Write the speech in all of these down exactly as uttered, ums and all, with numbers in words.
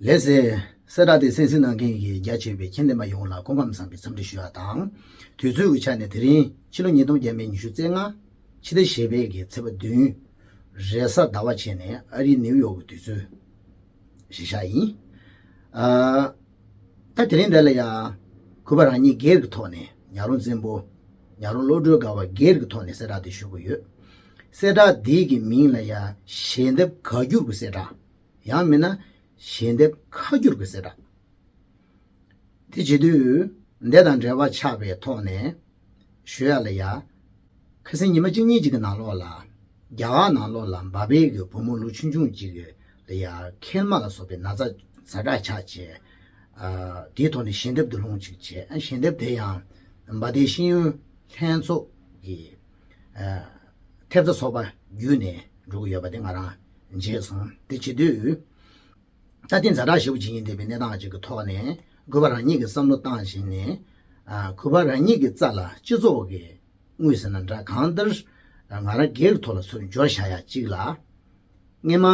ལགས་སེ། གསལ་བསྒྲགས་དེ་གསན་གཟིགས་གནང་མཁན་གྱི་རྒྱ་ཆེ་བའི་མཁྱེན་ལྡན་པ་ཡོངས་ལ་སྐུ་ཁམས་བཟང་པའི་འཚམས་འདྲི་ཞུ་ཡ་དང་། དུས་ཚོད་ཀྱི་ཆ་ནས་དེ་རིང་ཕྱི་ལོ་ཉིས་སྟོང་བརྒྱ་མེད་ཉི་ཤུ་རྩ་ལྔ། ཕྱི་ཟླ་བཞི་པའི་གི་ཚེས་པ་བདུན། རེས་གཟའ་ཟླ་བ་བྱས་ནས་ཨ་རིའི་ནིའུ་ཡོག་གི་དུས་ཚོད་གཞི་བཞག་ཡིན། ཨ། ད་དེ་རིང་འདི་ལ་ཡ། གུས་པ་རང་ཉིད་སྒེར་གྱི་ཐོག་ནས་ཉག་རོང་བཙན་པོ། ཉག་རོང་བློ་གྲོས་དགའ་བ་སྒེར་གྱི་ཐོག་ནས་གསལ་བསྒྲགས་དེ་ཞུ་གི་ཡོད། གསལ་བསྒྲགས་འདི་གི་མིང་ལ་ཡ། ཞལ་འདེབས་བཀའ་འགྱུར་གྱི་གསལ་བསྒྲགས། ཡང་མིན་ན་ཞལ་འདེབས་ཁ་བསྒྱུར་གྱི་གསལ་བསྒྲགས། དེ་བྱེད་དུས་འདི་དང་འབྲེལ་བ་ཆགས་པའི་ཐོག་ནས་ཞུ་ཡ་ལ་ཡ། ཁ་སང་ཉི་མ་གཅིག་གཉིས་ཅིག་གི་ནང་ལོགས་ལ། རྒྱ་གར་ནང་ལོགས་ལ་འབའ་པའི་གི་བུ་མོ་ལོ་ཆུང་ཆུང་ཅིག་གི་ལ་ཡ་མཁལ་མ་ལ་སོགས་པའི་ན་ཚ་ཛ་དྲག་ཆགས་བྱས། ཨ། དེའི་ཐོག་ནས་ཞལ་འདེབས་བསྡུ་སློང་ཅིག་བྱས། ཨ། ཞལ་འདེབས་དེ་ཡང་འབའ་ཏི་ཤེས་ཡོན་ལྷན་ཚོགས་ཀྱི། ཨ། ཐེབས་རྩ་ཚོགས་པ་བརྒྱུད་ནས་འགྲོ་གི་ཡོད་པ་དེ་ང་རང་མཇལ་སོང་། དེ་བྱེད་དུས། ད་ཐེངས་ཛ་དྲག་ཞེ་པོ་བྱེད་ཀྱིན་བསྡད་པའི་གནས་སྟངས་ཅིག་གི་ཐོག་ནས་གུས་པ་རང་ཉིད་ཀྱིས་བསམ་བློ་བཏང་བྱས་ནས། ཨ། གུས་པ་རང་ཉིད་ཀྱི་རྩ་ལ་སྤྱི་ཚོགས་ཀྱི་དངོས་ཟེར་ན་འདྲ། གང་ལྟར་ང་རང་སྒེར་ཐོག་ལ་ཚུར་འབྱོར་བཞག་ཡ་གཅིག་ལ། སྔས་མ་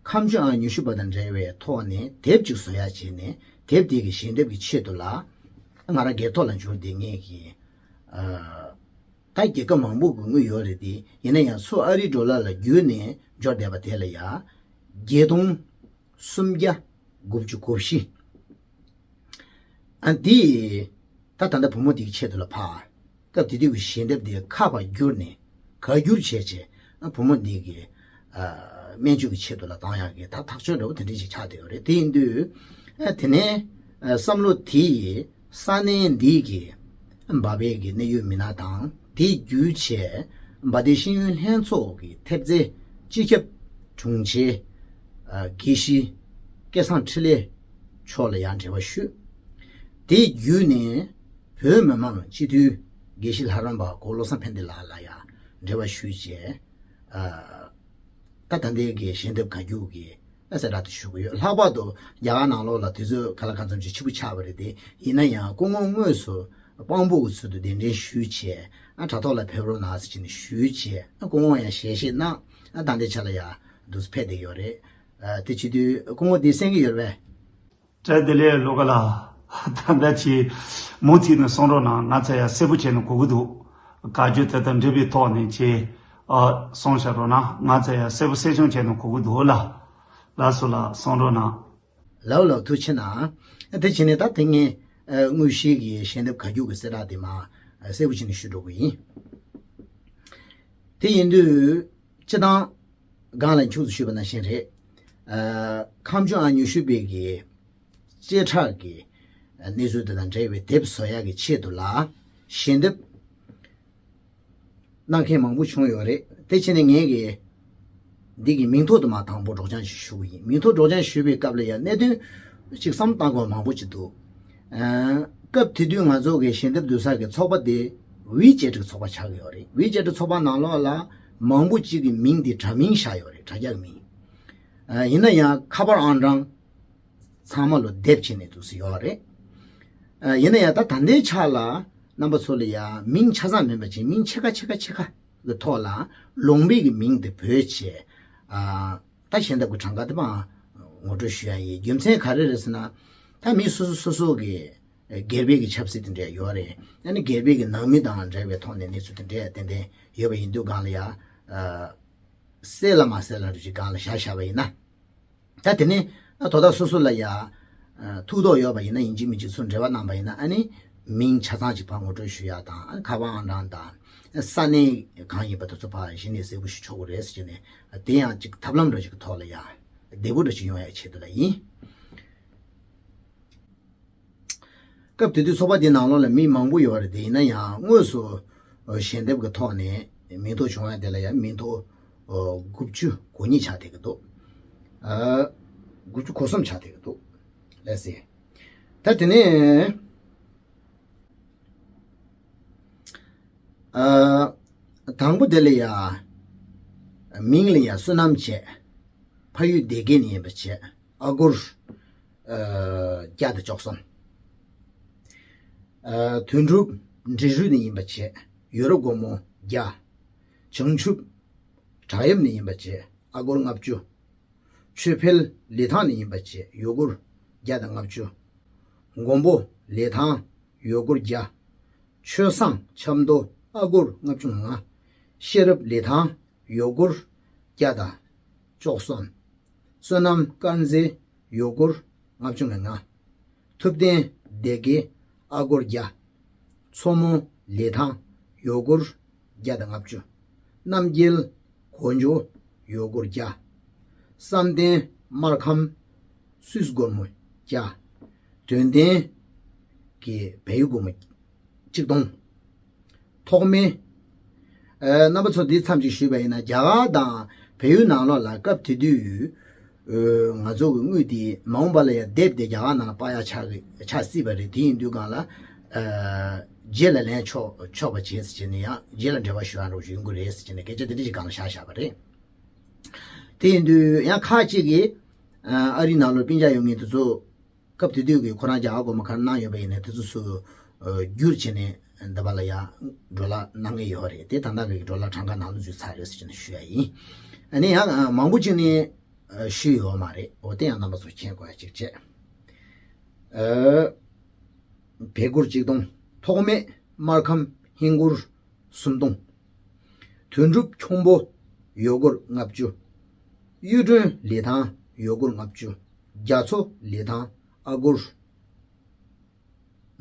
ཁ་མཆུ་ཨང་ཉི་ཤུ་པ་དང་འབྲེལ་བའི་ཐོག་ནས་དེབ་ཅིག་བཟོ་ཡ་བྱས་ནས། དེབ་དེ་གི་ཞལ་འདེབས་ཀྱི་ཆེད་དུ་ལ་ང་རང་སྒེར་ཐོག་ལ་འབྱོར་བསྡད་མཁན་གྱི། ཨ། ད་རྒྱལ་ཁབ་མང་པོ་གི་དངུལ་ཡོད་རེད་དེ། ཡིན་ན་ཡང་ཚུར་ཨ་རིའི་ཌོ་ལར་ལ་བསྒྱུར་ནས་འབྱོར་བསྡད་པ་དེ་ལ་ཡ། བརྒྱད་སྟོང་སུམ་བརྒྱ་དགུ་བཅུ་གོ་བཞི། ཨ། འདི་ད་ད་ལྟ་བུ་མོ་འདིའི་ཆེད་དུ་ལ་ཕར། སྐབས་དེ་དུས་ཀྱི་ཞལ་འདེབས་དེ་ཁ་ཕར་བསྒྱུར་ནས་བཀའ་བསྒྱུར་བྱས་བྱས། ཨ། བུ་མོ་འདི་གི། ཨ། སྨན་བཅོས་ཀྱི་ཆེད་དུ་ལ་བཏང་ཡག་གི་ད་ཐག་གཅོད་འདྲ་བོ་དེ་འདྲ་ཞིག་ཆགས་བསྡད་ཡོད་རེད། དེ་ཡིན་དུས། ཨ། དེ་ནས། ཨ། བསམ་བློ་དེ་ཡིས་ས་གནས་འདི་གི་འབའ་པའི་གི་གནད་ཡོད་མི་སྣ་དང་། དེ་བརྒྱུད་བྱས་འབའ་ཏི་ཤེས་ཡོན་ལྷན་ཚོགས་ཀྱི་ཐེབས་རྩའི་སྤྱི་ཁྱབ་དྲུང་ཆེ། ཨ། དགེ་བཤེས་སྐལ་བཟང་འཕྲིན་ལས་མཆོག་ལ་ཡང་འབྲེལ་བ་ཞུས། དེ་བརྒྱུད་ནས་བོད་མི་མང་སྤྱི་འཐུས་དགེ་བཤེས་ལྷ་རམས་པ་གོ་བློ་བཟང་ཕན་བདེ་ལགས་ལ་ཡང་འབྲེལ་བ་ཞུས་བྱས། ཨ། ད་ད་ལྟའི་གི་ཞལ་འདེབས་བཀའ་བསྒྱུར་གྱི་གསལ་བསྒྲགས་དེ་ཞུ་གི་ཡོད། ལྷག་པར་དུ་རྒྱ་གར་ནང་ལོགས་ལ་དུས་ཚོད་ག་ལ་གང་འཚམ་ཅིག་ཕྱི་པོ་ཆགས་པ་རེད་དེ། ཡིན་ན་ཡང་སྐུ་ངོ་དངོས་སུ་དཔང་པོ་གི་ཚུལ་དུ་གདན་འདྲེན་ཞུས་བྱས། ཨ། དྲ་ཐོག་ལ་ཕེབས་རོགས་གནང་ཟེར་བྱས་ནས་ཞུས་བྱས། ཨ། སྐུ་ངོ་ཡང་ཞལ་བཞེས་གནང་། ཨ། ད་ལྟའི་ཆ་ལ་ཡང་འདུག་སེ་ཕེབས་བསྡད་ཡོད་རེད། ཨ། དེ་བྱེད་དུས་སྐུ་ངོ་འདི་གསན་གྱི་ཡོད་རེད་པས། བཀྲ་བདེ་ལེགས་བློ་དགའ་ལགས། ད་ལྟ་ཅིག་མུ་མཐུད་ནས་གསུང་རོགས་གནང་། ང་ཚོ་ཡང་གསལ་པོ་བྱས་ནས་གོ་གི་འདུག། བཀའ་བརྒྱུད་དེ་དང་འབྲེལ་བའི་ཐོག་ནས་ཅིག། ཨ། གསུང་བྱ་རོགས་གནང་། ང་ཚོ་ཡང་གསལ་པོ་གསལ་ཤོང་བྱས་ནས་གོ་གི་འདུག་ལ། ལགས་སོ་ལགས། གསུང་རོགས་གནང་། ལགས་ལགས། ཐུགས་རྗེ་གནང་། དེ་བྱས་ནས་ད་དེ་ངས། ཨ། དངོས་གཞིའི་གི་ཞལ་འདེབས་བཀའ་བརྒྱུད་ཀྱི་གསལ་བསྒྲགས་དེ་མར་གསལ་པོ་བྱས་ནས་ཞུ་འགྲོ་གི་ཡིན། དེ་ཡིན་དུས། སྤྱིར་བཏང་སྒང་ལ་ཁྱུག་ཙམ་ཞུས་པ་ནང་བཞིན་རེད། ཨ། ཁ་མཆུ་ཨང་ཉི་ཤུ་པའི་གི་བཅད་ཁྲ་གི་གནས་ཚུལ་དེ་དང་འབྲེལ་བའི་དེབ་བཟོ་ཡག་གི་ཆེད་དུ་ལ་ཞལ་འདེབས་གནང་མཁན་མང་པོ་བྱུང་ཡོད་རེད། དེ་བྱས་ནས་ངས་གི་འདི་གི་མིང་ཐོ་དུ་མ་དང་པོ་སྒྲོག་སྦྱང་ཞིག་ཞུ་གི་ཡིན། མིང་ཐོ་སྒྲོག་སྦྱང་ཞུ་བའི་སྐབས་ལ་ཡང་གནད་དོན་ཅིག་བསམ་བཏང་དགོས་མང་པོ་ཅིག་འདུག། ཨ། སྐབས་དེ་དུས་ང་ཚོ་གི་ཞལ་འདེབས་བསྡུ་ས་གི་ཚོགས་པ་དེ་ཝི་ཅེ་ཊི་ཚོགས་པ་ཆགས་ཀྱི་ཡོད་རེད། ཝི་ཅེ་ཊི་ཚོགས་པ་ནང་ལོགས་ལ་མང་པོ་ཅིག་གི་མིང་དེ་དྲ་མིང་བཞག་ཡོད་རེད། དྲ་རྒྱ་གི་མིང་། ཨ། ཡིན་ན་ཡང་ཁ་པར་ཨང་གྲངས་ཚང་མ་ལོ་དེབ་བྱས་ནས་འདུག་སེ་ཡོད་རེད། ཨ། ཡིན་ན་ཡང་ད་ད་ལྟའི་ཆ་ལ་རྣམ་པ་ཚོ་ལ་ཡང་མིང་ཆ་ཚང་མིན་པ་ཅིག། མིང་ཕྱེད་ཀ་ཕྱེད་ཀ་ཕྱེད་ཀ་གི་ཐོག་ལ་ལུང་པའི་གི་མིང་དེ་བོས་བྱས། ཨ། ད་ཞལ་འདེབས་ཀྱི་གྲངས་ཀ་དེ་མར་ངོ་སྤྲོད་ཞུ་ཡ་ཡིན། རྒྱུ་མཚན་ག་རེ་རེད་ཟེར་ན། ད་མི་སོ་སོ་སོ་སོ་གི་སྒེར་པའི་གི་ཆབ་སྲིད་དེ་འདྲ་ཡོད་རེད། ཨ་ནི་སྒེར་པའི་གི་ནང་མི་དང་འབྲེལ་བའི་ཐོག་ནས་གནས་ཚུལ་དེ་འདྲ་ཏན་ཏན་ཡོད་པ་ཡིན་དུས་སྒང་ལ་ཡ། ཨ། གསལ་ལ་མ་གསལ་ལ་འདྲ་ཅིག་སྒང་ལ་བཞག་བཞག་པ་ཡིན་ན། ད་དེ་ནས་ཨ། དོ་བདག་སོ་སོ་ལ་ཡ། ཨ། ཐུགས་དོགས་ཡོད་པ་ཡིན་ན་ཡིན་གཅིག་མིན་གཅིག་ཚུར་འབྲེལ་བ་གནང་པ་ཡིན་ན། ཨ་ནི་མིང་ཆ་ཚང་ཅིག་ཕར་ངོ་སྤྲོད་ཞུ་ཡ་དང་། ཨ་ནི་ཁ་པར་ཨང་གྲངས་དང་། ཨ། ས་གནས་གང་ཡིན་པ་དེ་ཚོ་ཕར་གཞི་ནས་གསལ་པོ་ཞུ་ཆོག་གི་རེད་ཟེར་ནས། ཨ། དེ་ཡང་ཅིག་ཐབས་ལམ་འདྲ་ཅིག་གི་ཐོག་ལ་ཡ་བདེ་པོ་འདྲ་ཅིག་ཡོང་ཡ་ཆེད་དུ་ལ་ཡིན། སྐབས་དེ་དུས་ཚོགས་པ་དེའི་ནང་ལོགས་ལ་མི་མང་པོ་ཡོད་རེད་དེ། ཡིན་ན་ཡང་དངོས་སུ་ཞལ་འདེབས་ཀྱི་ཐོག་ནས་མིང་ཐོ་བྱུང་ཡ་དེ་ལ་ཡང་མིང་ཐོ་དགུ་བཅུ་གོ་གཉིས་ཆགས་བསྡད་ཀྱི་འདུག། ཨ། དགུ་བཅུ་གོ་གསུམ་ཆགས་བསྡད་ཀྱི་འདུག། ལགས་སེ། ད་དེ་ནས། ཨ། དང་པོ་དེ་ལ་ཡ། མིང་ལ་ཡ་བསོད་ནམས་བྱས། ཕ་ཡུལ་སྡེ་དགེ་ནས་ཡིན་པ་བྱས། ཨ་སྒོར། ཨ། བརྒྱ་དང་བཅུ་གསུམ། ཨ། དོན་གྲུབ་འབྲི་རུ་ནས་ཡིན་པ་བྱས། ཡུ་རོབ་སྒོར་མོ་བརྒྱ། བྱང་ཆུབ་བྲག་གཡབ་ནས་ཡིན་པ་བྱས། ཨ་སྒོར་ལྔ་བཅུ། ཆོས་འཕེལ་ལི་ཐང་ནས་ཡིན་པ་བཅས་ཡོ་སྒོར་བརྒྱ་དང་ལྔ་བཅུ། མགོན་པོ་ལི་ཐང་ཡོ་སྒོར་བརྒྱ། ཆོས་བཟང་ཆབ་མདོ་ཨ་སྒོར་ལྔ་བཅུ་ང་། ཤེས་རབ་ལི་ཐང་ཡོ་སྒོར་བརྒྱ་དང་བཅུ་གསུམ། བསོད་ནམས་དཀར་མཛེས་ཡོ་སྒོར་ལྔ་བཅུ་ང་ལྔ། ཐུབ་བསྟན་སྡེ་དགེ་ཨ་སྒོར་བརྒྱ། མཚོ་མོ་ལི་ཐང་ཡོ་སྒོར་བརྒྱ་དང་ལྔ་བཅུ། རྣམ་རྒྱལ་གོ་འཇོ་ཡོ་སྒོར་བརྒྱ། བསམ་གཏན་སྨར་ཁམས་སུད་སི་སྒོར་མོ་བརྒྱ། དོན་ལྡན་གྱི་བལ་ཡུལ་སྒོར་མོ་གཅིག་སྟོང་། ཐོགས་མེད། ཨ། རྣམ་པ་ཚོ་འདི་ཙམ་ཅིག་ཞུས་པ་ཡིན་ན། རྒྱ་གར་དང་བལ་ཡུལ་ནང་ལོགས་ལ་སྐབས་དེ་དུས། ཨ། ང་ཚོ་གི་དངུལ་དེ་མ་འོངས་པ་ལ་ཡང་དེབ་དེ་རྒྱ་གར་ནང་ལ་པར་ཡག་ཆགས་ཀྱི་ཆགས་སྲིད་པ་རེད། དེ་ཡིན་དུས་སྒང་ལ། ཨ། རྗེས་ལ་ལེན་ཆོག་ཆོག་པ་བྱས་ཟེར་བྱས་ནས། ཡང་རྗེས་ལ་འབྲེལ་བ་ཞུ་ཡག་འདྲ་བོ་ཞིག་ཡོང་གི་རེད་ཟེར་བྱས་ནས་སྐད་ཆ་དེ་འདྲ་ཞིག་སྒང་ལ་བཞག་བཞག་པ་རེད། དེ་ཡིན་དུས་ཡང་ཁག་ཅིག་གིས། ཨ། ཨ་རི་ནང་ལོགས་སྤུན་ཀྱག་ཡོད་མཁན་དེ་ཚོ། སྐབས་དེ་དུས་ཀྱི་ཁོ་རང་རྒྱ་གར་སྒོར་མོ་ག་རེ་གནང་ཡོད་པ་ཡིན་ནའི་དེ་ཚོ་ཚུར། ཨ། བསྒྱུར་བྱས་ནས་འདི་པ་ལ་ཡང་བགྲོ་གླེང་གནང་མཁན་ཡོད་རེད། དེ་ད་ལྟ་གི་བགྲོ་གླེང་གྲངས་ཀ་ནང་ལ་འཛུལ་ཚར་རེད་ཟེར་ནས་ཞུ་ཡག་ཡིན། ཨ་ནི་ཡང་མང་པོ་ཅིག་ནི་ཞུས་ཡོད་མ་རེད། འོ་དེ་ཡང་རྣམ་པ་ཚོ་མཁྱེན་དགོས་ཡག་ཅིག་བྱས། ཨ། བལ་སྒོར་གཅིག་སྟོང་། ཐོགས་མེད་སྨར་ཁམས་ཧིན་སྒོར་སུམ་སྟོང་། དོན་གྲུབ་ཁྱུང་པོ་ཡོ་སྒོར་ལྔ་བཅུ། གཡུ་སྒྲོན་ལི་ཐང་ཡོ་སྒོར་ལྔ་བཅུ། རྒྱ་མཚོ་ལི་ཐང་ཨ་སྒོར།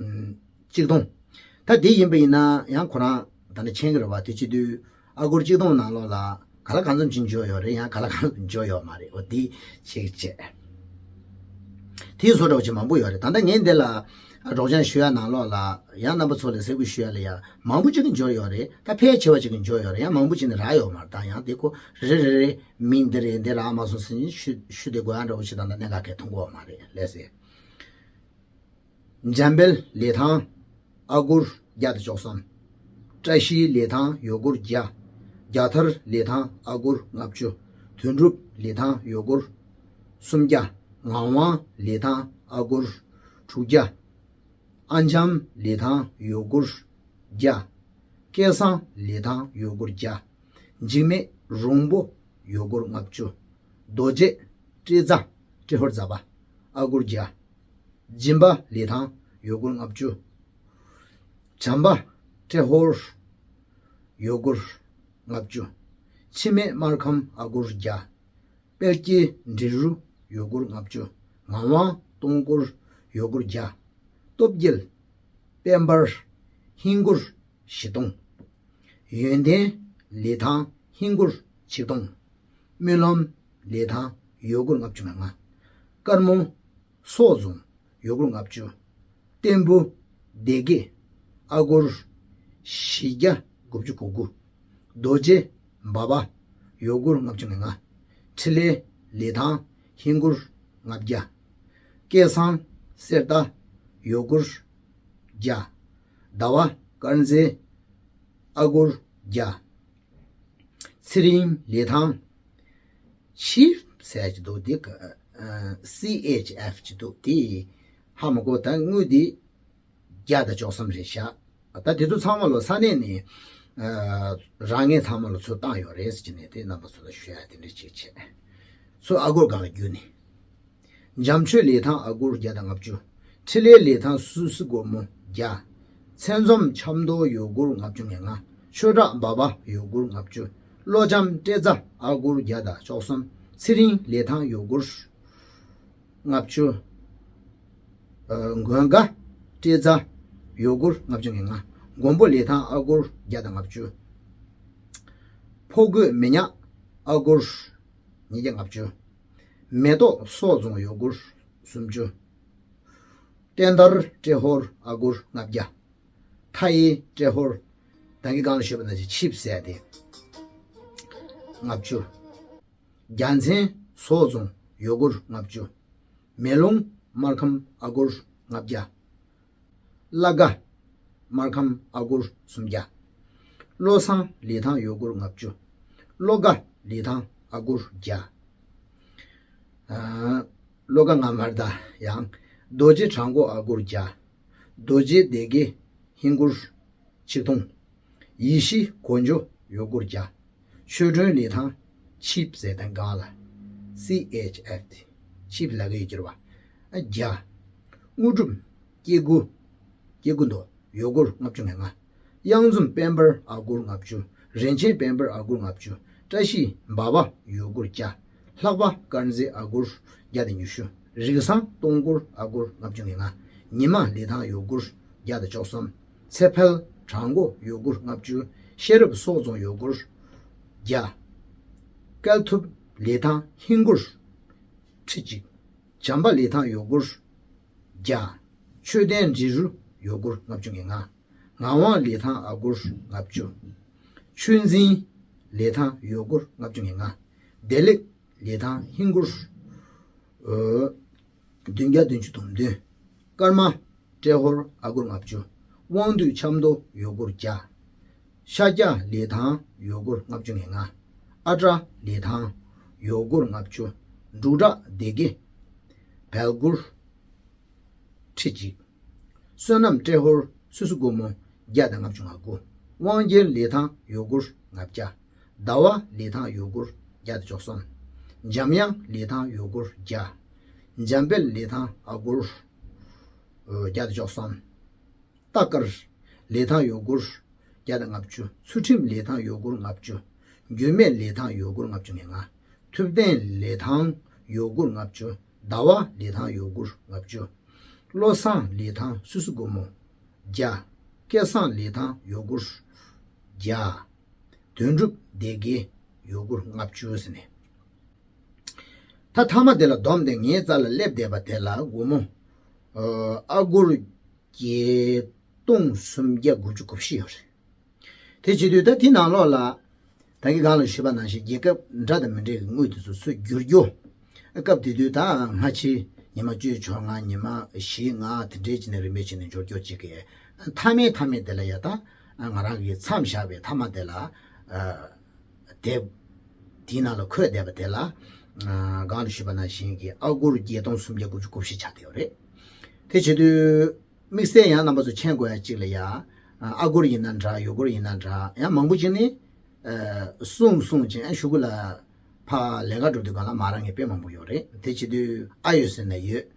ཨམ། གཅིག་སྟོང་། ད་དེ་ཡིན་པ་ཡིན་ན་ཡང་ཁོ་རང་ད་ནི་མཁྱེན་གྱི་རེད་པ། དེ་བྱེད་དུས་ཨ་སྒོར་གཅིག་སྟོང་ནང་ལོགས་ལ་ག་ལ་གང་འཚམ་ཅིག་འབྱོར་ཡོད་རེད། ཡང་ག་ལ་གང་འཚམ་འབྱོར་ཡོད་མ་རེད། འོ་དེ་ཅིག་བྱས། དེའི་བཟོ་འདྲ་བོ་ཅིག་མང་པོ་ཡོད་རེད། ད་ལྟ་ངས་འདི་ལ་སྒྲོག་སྦྱང་ཞུ་ཡག་ནང་ལོགས་ལ་ཡང་རྣམ་པ་ཚོ་ལ་གསལ་པོ་ཞུ་ཡག་ལ་ཡང་མང་པོ་ཅིག་གི་འབྱོར་ཡོད་རེད། ད་ཕལ་ཆེ་བ་ཅིག་གི་འབྱོར་ཡོད་རེད། ཡང་མང་པོ་ཅིག་ནི་རག་ཡོད་མ་རེད། ད་ཡང་དེ་ཁོ་རེ་རེ་རེ་རེ་མིང་འདི་རེད། འདི་རག་མ་སོང་ཟེར་ནས་ཞུ་ཞུ་བསྡད་དགོས་ཡག་འདྲ་བོ་ཞིག་ད་ལྟ་གནད་འགག་གང་ཡང་མཐོང་གི་ཡོད་མ་རེད། ལགས་སེ། འཇམ་དཔལ་ལི་ཐང་ཨ་སྒོར་བརྒྱ་དང་བཅུ་གསུམ། བཀྲ་ཤིས་ལི་ཐང་ཡོ་སྒོར་བརྒྱ། རྒྱ་ཐར་ལི་ཐང་ཨ་སྒོར་ལྔ་བཅུ། དོན་གྲུབ་ལི་ཐང་ཡོ་སྒོར་སུམ་བརྒྱ། ངག་དབང་ལི་ཐང་ཨ་སྒོར་དྲུག་བརྒྱ། ཨ་འཇམ་ལི་ཐང་ཡོ་སྒོར་བརྒྱ། སྐལ་བཟང་ལི་ཐང་ཡོ་སྒོར་བརྒྱ། འཇིགས་མེད་རོང་པོ་ཡོ་སྒོར་ལྔ་བཅུ། རྡོ་རྗེ་ཏྲེ་ཛ་ཏྲེ་ཧོར་ཛ་པ་ཨ་སྒོར་བརྒྱ། སྦྱིན་པ་ལི་ཐང་ཡོ་སྒོར་ལྔ་བཅུ། བྱམས་པ་ཏྲེ་ཧོར་ཡོ་སྒོར་ལྔ་བཅུ། འཆི་མེད་སྨར་ཁམས་ཨ་སྒོར་བརྒྱ། དཔལ་སྐྱེས་འབྲི་རུ་ཡོ་སྒོར་ལྔ་བཅུ། ངག་དབང་སྟོང་སྐོར་ཡོ་སྒོར་བརྒྱ། སྟོབས་རྒྱལ་དཔལ་འབར་ཧིན་སྒོར་བཞི་སྟོང་། ཡོན་ཏན་ལི་ཐང་ཧིན་སྒོར་ཆིག་སྟོང་། སྨོན་ལམ་ལི་ཐང་ཡོ་སྒོར་ལྔ་བཅུ་ང་ལྔ། དཀར་མོ་སོག་རྫོང་ཡོ་སྒོར་ལྔ་བཅུ། བརྟན་པོ་སྡེ་དགེ་ཨ་སྒོར་བཞི་བརྒྱ་དགུ་བཅུ་གོ་དགུ། རྡོ་རྗེ་འབའ་པ་ཡོ་སྒོར་ལྔ་བཅུ་ང་ལྔ། འཕྲིན་ལས་ལི་ཐང་ཧིན་སྒོར་ལྔ་བརྒྱ། སྐལ་བཟང་གསེར་རྟ་ཡོ་སྒོར་བརྒྱ། ཟླ་བ་དཀར་མཛེས་ཨ་སྒོར་བརྒྱ། ཚེ་རིང་ལི་ཐང་ཆིབ་ཟེར་གྱི་འདུག་དེ་ཨ་སི་ཨེཆ་ཨེཕ་གྱི་འདུག་དེ་ཧ་མ་གོ་ད་དངུལ་དེ་བརྒྱ་དང་བཅུ་གསུམ་རེད་ཤག་ད་དེ་ཚོ་ཚང་མ་ལོ་ས་གནས་ནས་ཨ་རག་མཁན་ཚང་མ་ལ་ཚུར་བཏང་ཡོད་རེད་ཟེར་གྱི་ནས། དེ་རྣམ་པ་ཚོ་ལ་ཞུ་ཡག་དེ་འདྲ་ཅིག་བྱས། ཚུར་ཨ་སྒོར་སྒང་ལ་བསྒྱུར་ནས། འཇམ་ཆོས་ལི་ཐང་ཨ་སྒོར་བརྒྱ་དང་ལྔ་བཅུ། འཕྲིན་ལས་ལི་ཐང་སུད་སི་སྒོར་མོ་བརྒྱ། མཚན་འཛོམས་ཆབ་མདོ་ཡོ་སྒོར་ལྔ་བཅུ་ང་ལྔ། ཆོས་གྲགས་འབའ་པ་ཡོ་སྒོར་ལྔ་བཅུ། བློ་འཇམ་ཏྲེ་ཛ་ཨ་སྒོར་བརྒྱ་དང་བཅུ་གསུམ། ཚེ་རིང་ལི་ཐང་ཡོ་སྒོར་ལྔ་བཅུ། ཨ་མགོན་དགའ་ཏྲེ་ཛ་ཡོ་སྒོར་ལྔ་བཅུ་ང་ལྔ། མགོན་པོ་ལི་ཐང་ཨ་སྒོར་བརྒྱ་དང་ལྔ་བཅུ། ཕོ་རྒོད་མི་ཉག་ཨ་སྒོར་ཉིས་བརྒྱ་ལྔ་བཅུ། མེ་ཏོག་སོག་རྫོང་ཡོ་སྒོར་སུམ་ཅུ། བསྟན་དར་ཏྲེ་ཧོར་ཨ་སྒོར་ལྔ་བརྒྱ། མཐའ་ཡས་ཏྲེ་ཧོར་ད་གིན་སྒང་ལ་ཞུས་པ་ནང་བཞིན་ཆིབ་ཟེར་དེ་ལྔ་བཅུ། རྒྱལ་མཚན་སོག་རྫོང་ཡོ་སྒོར་ལྔ་བཅུ། མེ་ལོང་སྨར་ཁམས་ཨ་སྒོར་ལྔ་བརྒྱ། བླ་དགའ་སྨར་ཁམས་ཨ་སྒོར་སུམ་བརྒྱ། བློ་བཟང་ལི་ཐང་ཡོ་སྒོར་ལྔ་བཅུ། བློ་དགའ་ལི་ཐང་ཨ་སྒོར་བརྒྱ། ཨ་བློ་དགའ་ང་མར་ད་ཡང་། རྡོ་རྗེ་བྲག་འགོ་ཨ་སྒོར་བརྒྱ། རྡོ་རྗེ་སྡེ་དགེ་ཧིན་སྒོར་ཆིག་སྟོང་། ཡེ་ཤེས་གོ་འཇོ་ཡོ་སྒོར་བརྒྱ། ཆོས་སྒྲོན་ལི་ཐང་ཆིབ་ཟེར་དང་སྒང་ལ། སི་ཨེཆ་ཨེཕ་ཊི་ཆིབས་ལབ་ཀྱི་ཡོད་ཀྱི་རེད་པ། བརྒྱ། དངོས་གྲུབ་སྐྱེ་དགུ། སྐྱེ་དགུ་མདོ་ཡོད་སྒོར་ལྔ་བཅུ་ང་ལྔ། གཡང་འཛོམས་དཔལ་འབར་ཨ་སྒོར་ལྔ་བཅུ། རིན་ཆེན་དཔལ་འབར་ཨ་སྒོར་ལྔ་བཅུ། བཀྲ་ཤིས་འབའ་བ་ཡོད་སྒོར་བརྒྱ། ལྷག་པ་དཀར་མཛེས་ཨ་སྒོར་བརྒྱ་དང་ཉི་ཤུ། རིག་བཟང་སྟོང་སྒོར་ཨ་སྒོར་ལྔ་བཅུ་ང་ལྔ། ཉི་མ་ལི་ཐང་ཡོད་སྒོར་བརྒྱ་དང་བཅུ་གསུམ། ཚེ་འཕེལ་བྲག་མགོ་ཡོད་སྒོར་ལྔ་བཅུ། ཤེས་རབ་སོག་རྫོང་ཡོད་སྒོར་བརྒྱ། སྐལ་ཐུབ་ལི་ཐང་ཧིན་སྒོར་ཁྲི་གཅིག། བྱམས་པ་ལི་ཐང་ཡོད་སྒོར་བརྒྱ། ཆོས་ལྡན་འབྲི་རུ་ཡོད་སྒོར་ལྔ་བཅུ་ང་ལྔ། ངག་དབང་ལི་ཐང་ཨ་སྒོར་ལྔ་བཅུ། ཆོས་འཛིན་ལི་ཐང་ཡོད་སྒོར་ལྔ་བཅུ་ང་ལྔ། བདེ་ལེགས་ལི་ཐང་ཧིན་སྒོར་ཨོ། བདུན་བརྒྱ་བདུན་ཅུ་དོན་བདུན། ཀརྨ་ཏྲེ་ཧོར་ཨ་སྒོར་ལྔ་བཅུ། དབང་འདུས་ཆབ་མདོ་ཡོད་སྒོར་བརྒྱ། ཤཱཀྱ་ལི་ཐང་ཡོད་སྒོར་ལྔ་བཅུ་ང་ལྔ། ཨ་ཏྲ་ལི་ཐང་ཡོད་སྒོར་ལྔ་བཅུ། འབྲུག་གྲགས་སྡེ་དགེ་བལ་སྒོར་ཁྲི་གཅིག། བསོད་ནམས་ཏྲེ་ཧོར་སུད་སི་སྒོར་མོ་བརྒྱ་དང་ལྔ་བཅུ་ང་དགུ། དབང་རྒྱལ་ལི་ཐང་ཡོད་སྒོར་ལྔ་བརྒྱ། ཟླ་བ་ལི་ཐང་ཡོད་སྒོར་བརྒྱ་དང་བཅུ་གསུམ། འཇམ་དབྱངས་ལི་ཐང་ཡོད་སྒོར་བརྒྱ། འཇམ་དཔལ་ལི་ཐང་ཨ་སྒོར་བརྒྱ་དང་བཅུ་གསུམ། རྟ་དཀར་ལི་ཐང་ཡོད་སྒོར་བརྒྱ་དང་ལྔ་བཅུ། ཚུལ་ཁྲིམས་ལི་ཐང་ཡོད་སྒོར་ལྔ་བཅུ། འགྱུར་མེད་ལི་ཐང་ཡོད་སྒོར་ལྔ་བཅུ་ང་ལྔ། ཐུབ་བསྟན་ལི་ཐང་ཡོད་སྒོར་ལྔ་བཅུ། ཟླ་བ་ལི་ཐང་ཡོད་སྒོར་ལྔ་བཅུ། བློ་བཟང་ལི་ཐང་སུད་སི་སྒོར་མོ་བརྒྱ། སྐལ་བཟང་ལི་ཐང་ཡོད་སྒོར་བརྒྱ། དོན་གྲུབ་སྡེ་དགེ་ཡོད་སྒོར་ལྔ་བཅུ་ཟེར་ནས། ད་མཐའ་མ་དེ་ལ་བསྡོམས་ཏེ་ངའི་རྩ་ལ་སླེབས་བསྡད་པ་དེ་ལ་སྒོར་མོ་ཨ་སྒོར་བརྒྱད་སྟོང་སུམ་བརྒྱ་དགུ་བཅུ་གོ་བཞི་ཡོད་རེད། དེ་བྱེད་དུས་ད་དེ་ནང་ལོགས་ལ་ད་གིན་སྒང་ལ་ཞུས་པ་ནང་བཞིན་རྒྱལ་ཁབ་འདྲ་དང་མི་འདྲ་གི་དངུལ་དེ་ཚོ་ཚུར་བསྒྱུར་རྒྱུ། སྐབས་དེ་དུས་ད་སྔ་ཕྱི་ཉི་མ་བཅུ་བཅོ་ལྔ་ཉི་མ་བཞི་ལྔ་དེ་འདྲའི་བྱས་ནས་རིམ་པས་བྱས་ནས་འབྱོར་སྐྱོར་བྱེད་ཀྱི། མཐའ་མའི་མཐའ་མའི་དེ་ལ་ཡ་ད་ང་རང་གིས་མཚམས་བཞག་པའི་མཐའ་མ་དེ་ལ་དེབ་དེའི་ནང་ལ་འཁོད་བསྡད་པ་དེ་ལ་སྒང་ལ་ཞུས་པ་ནང་བཞིན་གྱི་ཨ་སྒོར་བརྒྱད་སྟོང་སུམ་བརྒྱ་དགུ་བཅུ་གོ་བཞི་ཆགས་བསྡད་ཡོད་རེད། དེ་བྱེད་དུས་དམིགས་བསལ་ཡང་རྣམ་པ་ཚོ་མཁྱེན་དགོས་ཡ་གཅིག་ལ་ཡ། ཨ་སྒོར་ཡིན་ན་འདྲ་ཡོད་སྒོར་ཡིན་ན་འདྲ་ཡང་མང་པོ་ཅིག་ནི། གསུངས་གསུངས་ཅིང་ཨ་གཞུག་གུ་ལ་ཕ་ལས་ཀ་འགྲོ་དུས་གང་ལ་མ་རག་མཁན་དཔེ་མང་པོ་ཡོད་རེད། དེ་བྱེད་དུས་ཨ་ཡོད་ཟེར་ན་ཡོད།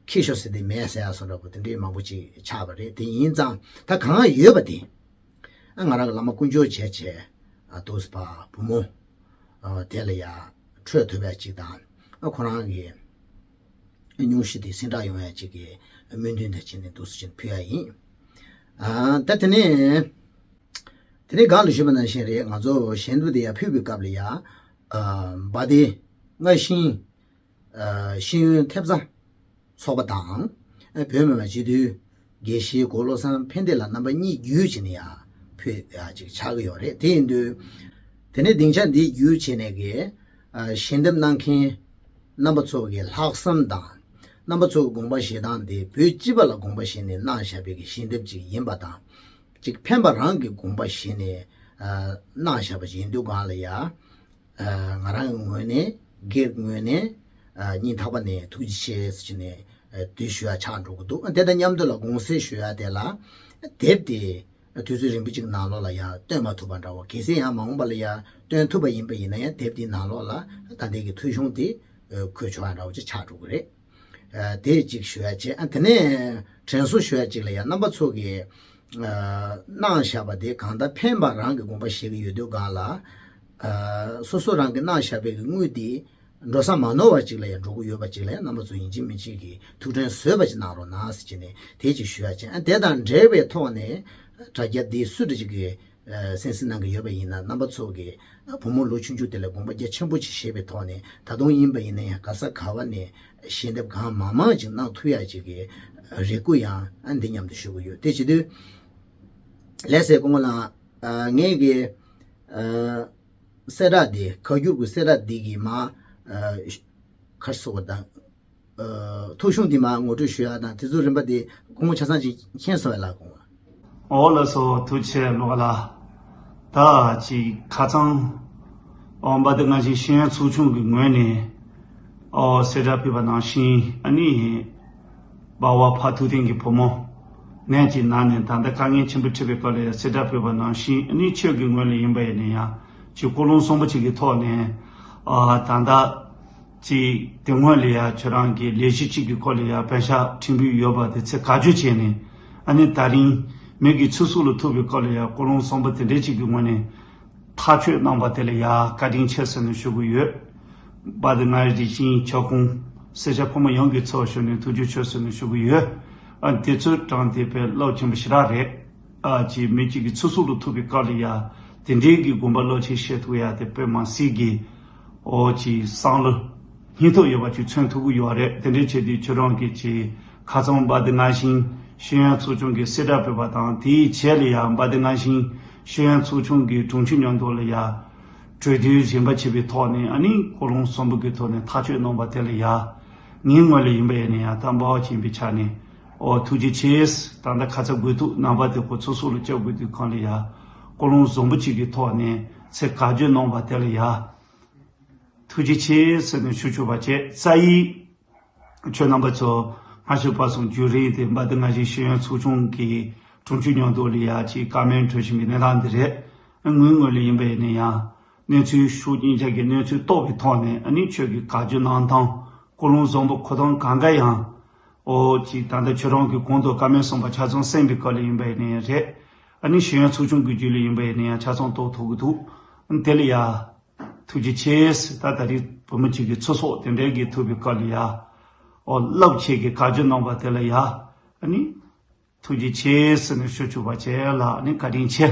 ཁྱི་ཤོར་ཟེར་དུས་མེད་ཟེར་ཡ་སོགས་འདྲ་པོ་དེ་འདྲའི་མང་པོ་ཅིག་ཆགས་པ་རེད། དེ་ཡིན་ཙང་ད་གང་ཡོད་པ་དེ་ཨ་ང་རང་གི་བླ་མ་དཀོན་མཆོག་བྱས་བྱས་ཨ་ཏོག་ཙམ་ཕ་བུ་མོ་ཨ་དེ་ལ་ཡ་འཕྲོད་ཐུབ་ཡ་ཅིག་དང་ཨ་ཁོ་རང་གི་སྙུང་གཞི་དེ་ཟིན་དྲག་ཡོང་ཡ་ཅིག་གི་སྨོན་འདུན་དང་བཅས་ནས་འདུག་སེ་བྱས་ནས་ཕུལ་ཡ་ཡིན། ཨ་ད་དེ་ནས། དེ་ནས་སྒང་ལ་ཞུས་པ་ནང་བཞིན་རེད། ང་ཚོ་ཞལ་འདེབས་དེ་ཡར་ཕུལ་བའི་སྐབས་ལ་ཡ། ཨ་འབའ་སྡེ་རྔ་ཤིང་ཨ་ཤེས་ཡོན་ཐེབས་རྩ་ཚོགས་པ་དང་། ཨ་བོད་མི་མང་སྤྱི་འཐུས་དགེ་བཤེས་གོ་བློ་བཟང་ཕན་བདེ་ལགས་རྣམ་པ་གཉིས་བརྒྱུད་བྱས་ནས་ཡར་ཕུལ་ཡ་ཅིག་ཆགས་ཀྱི་ཡོད་རེད། དེ་ཡིན་དུས། དེ་ནས་སྡིངས་ཆ་འདི་བརྒྱུད་བྱས་ནས་ཀྱི་ཨ་ཞལ་འདེབས་གནང་མཁན་རྣམ་པ་ཚོ་གི་ལྷག་བསམ་དང་། རྣམ་པ་ཚོ་གི་དགོངས་པ་བཞེས་སྟངས་དེ་བོད་སྤྱི་པ་ལ་དགོངས་པ་བཞེས་ནས་གནང་བཞག་པའི་གི་ཞལ་འདེབས་ཅིག་ཡིན་པ་དང་། ཅིག་ཕན་པ་རང་གི་དགོངས་པ་བཞེས་ནས་ཨ་གནང་བཞག་པ་ཞིག་ཡིན་དུས་སྒང་ལ་ཡ། ཨ་ང་རང་གི་ངོས་ནས་སྒེར་གྱི་ངོས་ནས་ཨ་སྙིང་ཐག་པ་ནས་ཐུགས་རྗེ་ཆེ་ཟེར་ནས་ཨ་འདུད་ཞུ་ཡ་ཆགས་འགྲོ་གི་འདུག་དེ་དང་མཉམ་དུ་ལ་དགོངས་སེལ་ཞུ་ཡ་དེ་ལ་དེབ་དེ་དུས་ཚོད་རིང་པོ་ཅིག་ནང་ལོགས་ལ་ཡ་སྟོན་མ་ཐུབ་པ་འདྲ་བོ། གལ་སྲིད་ཡང་མ་འོངས་པ་ལ་ཡ་སྟོན་ཐུབ་པ་ཡིན་པ་ཡིན་ན་ཡང་དེབ་དེའི་ནང་ལོགས་ལ་ད་ལྟའི་གི་ཐོ་གཞུང་དེ་ཨ་འཁོད་ཆོག་ཡ་འདྲ་བོ་ཅིག་ཆགས་འགྲོ་གི་རེད། ཨ་དེ་གཅིག་ཞུ་ཡ་བྱས། ཨ་དེ་ནས་དྲན་གསོ་ཞུ་ཡ་གཅིག་ལ་ཡ་རྣམ་པ་ཚོ་གིས་ཨ་གནང་བཞག་པ་དེ་གང་ལྟར་ཕན་པ་རང་གི་དགོངས་པ་བཞེས་ཀྱི་ཡོད་དུས་སྒང་ལ། ཨ་སོ་སོ་རང་གིས་གནང་བཞག་པའི་གི་དངུལ་དེ་འགྲོ་ས་མ་ནོར་བ་ཅིག་ལ་ཡ་འགྲོ་གི་ཡོད་པ་ཅིག་ལ་ཡ་རྣམ་པ་ཚོ་ཡིན་གཅིག་མིན་གཅིག་གིས་ཐུགས་ཕན་གསོས་པ་ཅིག་གནང་རོགས་གནང་ཟེར་བྱས་ནས་དེ་གཅིག་ཞུ་ཡ་བྱས། ཨ་དེ་དང་འབྲེལ་བའི་ཐོག་ནས་དྲ་རྒྱ་འདི་སུ་འདྲ་ཅིག་གིས་ཨ་གསན་གཟིགས་གནང་གི་ཡོད་པ་ཡིན་ན། རྣམ་པ་ཚོ་གིས་ཨ་བུ་མོ་ལོ་ཆུང་ཆུང་དེ་ལ་དགོངས་པ་རྒྱ་ཆེན་པོ་ཅིག་བཞེས་པའི་ཐོག་ནས་ད་དུང་ཡིན་པ་ཡིན་ན་ཡང་ག་ས་ག་བ་ནས་ཞལ་འདེབས་གང་མང་མང་ཅིག་གནང་ཐུབ་ཡ་ཅིག་གི་རེ་སྐུལ་ཡང་ཨ་འདི་མཉམ་དུ་ཞུ་གི་ཡོད། དེ་བྱེད་དུས་ལགས་སེ་སྐུ་ངོ་ལགས། ཨ་ངས་ཀྱི་ཨ་གསལ་བསྒྲགས་འདི་ཁ་བསྒྱུར་གྱི་གསལ་བསྒྲགས་འདི་གི་མ་ཨ་ག་རེ་ཟེར་དགོས་དང་། ཨ་ཐོ་གཞུང་འདི་མར་ངོ་སྤྲོད་ཞུ་ཡ་དང་དེ་ཚོའི་རིམ་པ་དེ་སྐུ་ངོ་ཆ་ཚང་ཅིག་མཁྱེན་སོང་བས་ལགས་སྐུ་ངོ། འོ་ལགས་སོ། ཐུགས་རྗེ་ཆེ་ལོ་ལགས། ད་ཅིག་ཁ་སང་འོ་འབའ་སྡེ་རྔ་ཤིང་ཤེས་ཡོན་ཚོགས་ཆུང་གི་ངོས་ནས་འོ་གསལ་བསྒྲགས་ཕུལ་བ་ནང་བཞིན་ཨ་ནི་འབའ་བ་ཕ་ཐུབ་བསྟན་གྱི་བུ་མོ་ནད་ཀྱིས་ན་ནས་ད་ལྟ་དཀའ་ངལ་ཆེན་པོ་འཕྲད་པའི་སྐབས་ལ་ཡང་གསལ་བསྒྲགས་ཕུལ་བ་ནང་བཞིན་ཨ་ནི་ཁྱོད་ཀྱི་ངོས་ལ་ཡིན་པ་ཡིན་ན་ཡང་ཅིག་ཀོ་ལོང་གསོན་པོ་ཅིག་གི་ཐོག་ནས་ཨ་ད་ལྟ། ཅིག་དེ་སྔོན་ལ་ཡ་ཁྱོད་རང་གི་ལས་གཞི་གཅིག་གི་སྐོར་ལ་ཡ་པད་ཤག་ཕྲེང་བུ་ཡོད་པ་དེ་ཚེ་བཀའ་བརྒྱུད་བྱས་ནས། ཨ་ནི་ད་རིང་མི་གི་ཚེ་སྲོག་ལ་ཐུག་པའི་སྐོར་ལ་ཡ་ཀོ་ལོང་བཟང་པོ་དེ་འདྲའི་གཅིག་གི་ངོས་ནས་ཐག་གཅོད་གནང་པ་དེ་ལ་ཡ་བཀའ་དྲིན་ཆེ་ཟེར་ནས་ཞུ་གི་ཡོད། བ་དེ་ང་རིགས་ཤིང་ཁྱབ་ཁོངས་སེར་སྐྱ་ཕོ་མོ་ཡོངས་ཀྱི་ཚོགས་ཞུ་ནས་ཐུགས་རྗེ་ཆེ་ཟེར་ནས་ཞུ་གི་ཡོད། ཨ་དེ་ཚོའི་གྲངས་དེ་དཔེ་རླབས་ཆེན་པོ་ཞེ་དྲག་རེད། ཨ་ཅིག་མི་གཅིག་གི་ཚེ་སྲོག་ལ་ཐུག་པའི་སྐབས་ལ་ཡ་དེ་འདྲའི་གི་དགོངས་པ་བློ་ཆེན་བཞེས་ཐུབ་ཡ་དེ་དཔེ་མ་སྲིད་གི། ཨོ་ཅིག་བསམ་བློ་སྙིང་སྟོབས་ཡོད་པ་ཅིག་མཚོན་ཐུབ་ཀྱི་ཡོད་རེད། དེ་འདྲའི་ཆེད་དུ་ཁྱོད་རང་གིས་ཅིག་ཁ་སང་བ་དེ་ང་བཞིན་ཤེས་ཡོན་ཚོགས་ཆུང་གི་གསལ་བསྒྲགས་ཕུལ་བ་དང་། དེའི་རྗེས་ལ་ཡ་བ་དེ་ང་བཞིན་ཤེས་ཡོན་ཚོགས་ཆུང་གི་དྲུང་ཆེ་མཉམ་དུ་ལ་ཡ་གྲོས་བསྡུར་གཞན་པ་བྱས་པའི་ཐོག་ནས། ཨ་ནི་ཀོ་ལོང་བཟང་པོ་གི་ཐོག་ནས་ཐག་གཅོད་གནང་པ་དེ་ལ་ཡ་ངའི་ངོས་ལ་ཡིན་པ་ཡིན་ན་ཡང་དང་པོ་ཡིན་པའི་ཆ་ནས། ཨོ་ཐུགས་རྗེ་ཆེ། ད་ལྟ་ཁ་ཚ་དགོས་གཏུགས་རྣམ་པ་དེ་ཁོ་ཚོ་སོགས་ལ་སྐྱབས་དགོས་དུས་གང་ལ་ཡ་ཀོ་ལོང་བཟང་པོ་གཅིག་གི་ཐོག་ནས་ཚེ་བཀའ་བརྒྱུད་གནང་བ་དེ་ལ་ཡ་ཐུགས་རྗེ་ཆེ་ཟེར་ནས་ཞུ་ཆོག་པ་བྱས། རྩ་ཡིག་ཁྱོད་རྣམ་པ་ཚོ་སྔ་ཕྱི་བར་གསུམ་བརྒྱུད་རིམ་དེ་བ་དེ་ང་བཞིན་ཤེས་ཡོན་ཚོགས་ཆུང་གི་དྲུང་ཆེ་མཉམ་དུ་ལ་ཡ་ཅིག་བཀའ་མོལ་གྲོས་བཞིན་པའི་གནས་སྟངས་འདི་རེད། ངའི་ངོས་ལ་ཡིན་པ་ཡིན་ན་ཡང་གནས་ཚུལ་ཤུགས་རྐྱེན་ཅན་གྱི་གནས་ཚུལ་རྟོགས་པའི་ཐོག་ནས། ཨ་ནི་ཁྱོད་ཀྱི་བཀའ་བརྒྱུད་གནང་སྟངས་ཀོ་ལོང་བཟང་པོ་ཁོ་ཐང་གང་ག་ཡང་། ཨོ་ཅིག་ད་ལྟ་ཁྱོད་རང་གི་གོང་དུ་བཀའ་མོལ་གསུངས་པ་ཆ་ཚང་གསན་པའི་སྐོར་ལ་ཡིན་པ་ཡིན་ན་ཡང་རེད། ཨ་ནི་ཤེས་ཡོན་ཚོགས་ཆུང་གི་བརྒྱུད་ལ་ཡིན་པ་ཡིན་ན་ཡང་ཆ་ཚང་རྟོགས་ཐུབ་ཀྱི་འདུག། དེ་ལ་ཡ་ཐུགས་རྗེ་ཆེ་ཟེར། ད་ད་རེས་བུ་མོ་གཅིག་གི་ཚེ་སྲོག་དེ་འདྲའི་གི་ཐུག་པའི་སྐབས་ལ་ཡ། ཨོ་རླབས་ཆེ་གི་བཀའ་བརྒྱུད་གནང་བ་དེ་ལ་ཡ། ཨ་ནི་ཐུགས་རྗེ་ཆེ་ཟེར་ནས་ཞུ་ཆོག་པ་བྱས་ལ། ཨ་ནི་བཀའ་དྲིན་ཆེ་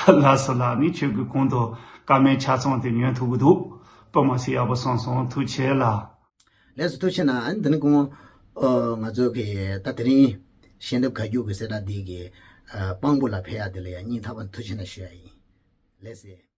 ལགས་སོ་ལགས། ཨ་ནི་ཁྱོད་ཀྱི་གོང་དུ་བཀའ་མོལ་ཆ་ཚང་དེ་ཉན་ཐུབ་ཀྱི་འདུག། དཔེ་མ་སྲིད་ཡག་པོ་གསུངས་སོང་། ཐུགས་རྗེ་ཆེ་ལགས། ལགས་སོ། ཐུགས་རྗེ་གནང་། ཨ་ནི་འདི་ནི་ཁོང་ཨོ་ང་ཚོ་གི་ད་དེ་རིང་ཤེས་འདོད་བཀའ་བརྒྱུད་ཀྱི་གསལ་བསྒྲགས་འདི་གི་ཨ་དཔང་པོ་ལ་ཕེབས་ཡ་དེ་ལ་ཡ་སྙིང་ཐག་པ་ཐུགས་རྗེ་གནང་ཞུ་ཡ་ཡིན། ལགས་སེ།